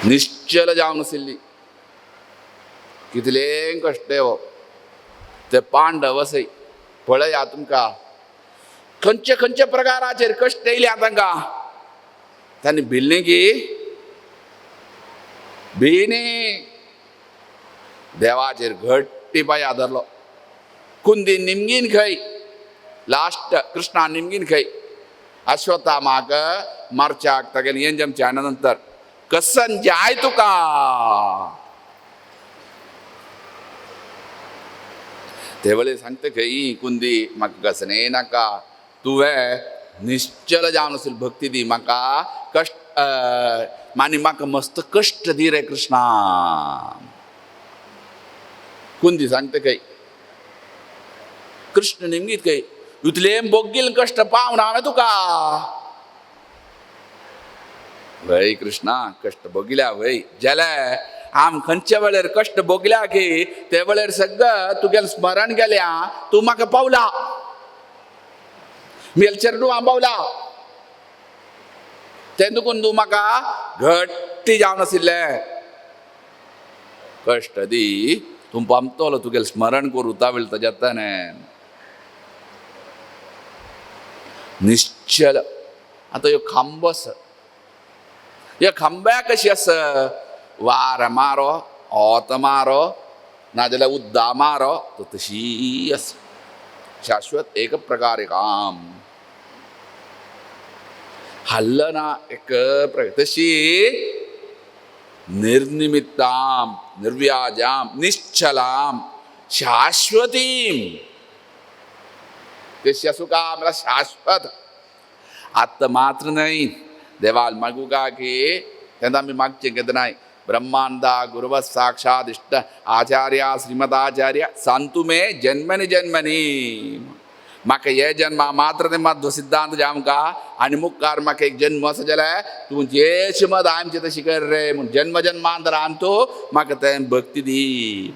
निश्चल जावन आशिल्ली. कितलें कश्ट येवप ते पांडव आसय पळया तुमकां खंयचे खंयचे प्रकाराचेर कश्ट येयले तांकां. तांणी भिल्ली की भिनी देवाचेर घट्टी पांय आदरलो. कुंदी निमगीन खंय लास्ट कृष्णा निमगीन खंय अश्वत्थामाक मारच्याक तागेलें हें जमच्या नंतर कसन जाय तुका. ते वेळे सांगता खंय कुंदी म्हाका कसने नाका, तुवें निश्चल जावन आशिल्ली भक्ती दी म्हाका कश्ट आनी म्हाका मस्त कश्ट दी रे कृष्णा. कुंदी सांगता खंय कृष्ण निमगीत खंय इतलें बोगील कश्ट पावन हांवें तुका. वय कृष्णा कश्ट भोगिल्या वय जाले आम खंयच्या वेळेर कश्ट भोगल्या की ते वेळेर सगळं तुगेलें स्मरण केल्या तूं म्हाका पावला मेल चेरडू हांव पावला तें दुकून तूं म्हाका घट्टी जावन आशिल्लें कश्ट दी तूं पामतलो तुगेलें स्मरण करूं तावेळ ताज्या निश्चल. आतां ह्यो खांबो आसा, ह्या खांब्या कशी आसा वार मारो ओत मारो नाजाल्यार उद्दा मारो तो तशी आसा शाश्वत एक प्रकारे काम हाल्ल ना एक प्रकार तशी निर्निमित्ताम निर्व्याजाम निश्चलाम शाश्वतीम तशी आसूं का म्हळ्यार शाश्वत. आतां मात्र न्हय देवाल मागूं की तेन्ना आमी मागचें केन्नाय ब्रह्मांडा गुरव साक्षात इष्ट आचार्य श्रीमदाचार्य संतु मे जन्मनि जन्मनि. म्हाका हे जन्मा मात्र ते मध्व सिद्धांत जावंका आनी मुखार म्हाका एक जन्म आसा जाल्यार तूं जे श्रीमद आमचे तशी कर रे म्हूण जन्म जन्मांतरान तूं म्हाका तें भक्ती दी.